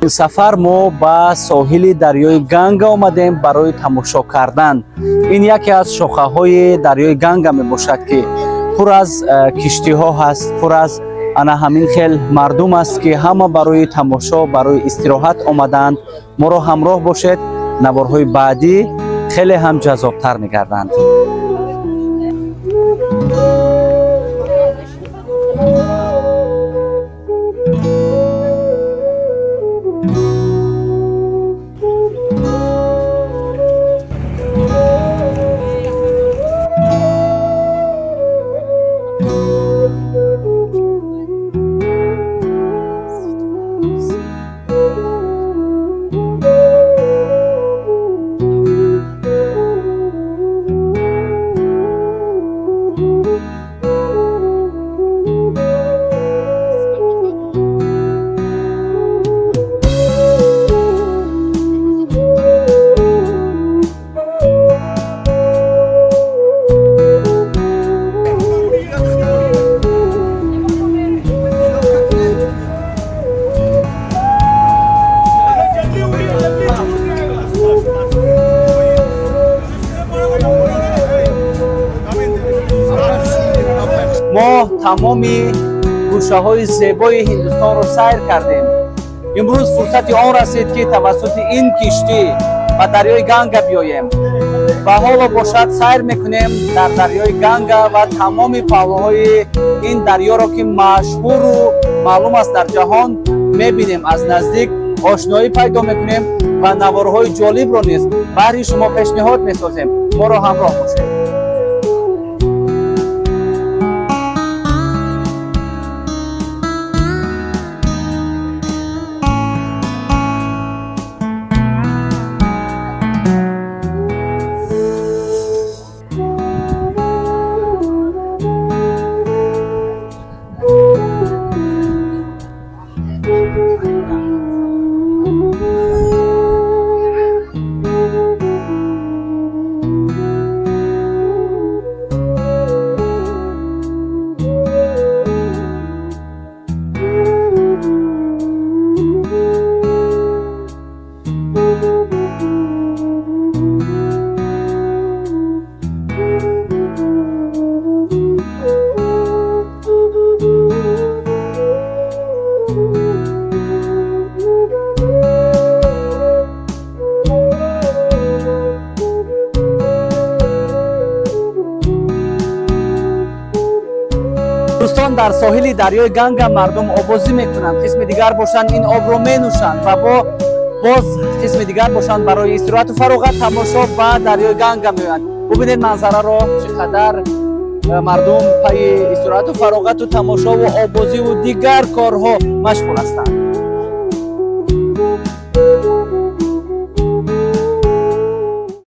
Ин сафар мо ба соҳили дарёи Ганга омадем барои тамошо кардан. Ин яке аз шохаҳои дарёи Ганга мебошад, ки пур аз киштиҳо ҳаст, пур аз ана ҳамин хел мардум аст, ки ҳама барои тамошо, барои истироҳат омадаанд. Моро ҳамроҳ бошед, наворҳои баъдӣ хеле ҳам ҷаззобтар мегарданд. Мо тамоми гӯшаҳои зебои Ҳиндустонро сайр кардем. Имрӯз фурсати он расид, ки тавассути ин киштӣ ба дарёи Ганга биёем ва ҳоло бошад сайр мекунем дар дарёи Ганга ва тамоми паҳлӯҳои ин дарёро, ки машҳуру маълум аст дар ҷаҳон, мебинем, аз наздик ошноӣ пайдо мекунем ва наворҳои ҷолибро низ баҳри шумо пешниҳод месозем. Моро ҳамроҳ бошед. Дӯстон, дар соҳили дарёи Ганга мардум обозӣ мекунанд, қисми дигар бошанд ин обро менӯшанд ва боз қисми дигар бошанд барои истироҳату фароғат тамошо ба дарёи Ганга меоянд. Бубинед манзараро, чӣ қадар мардум пайи истироҳату фароғату тамошову обозиву дигар корҳо машғул ҳастанд.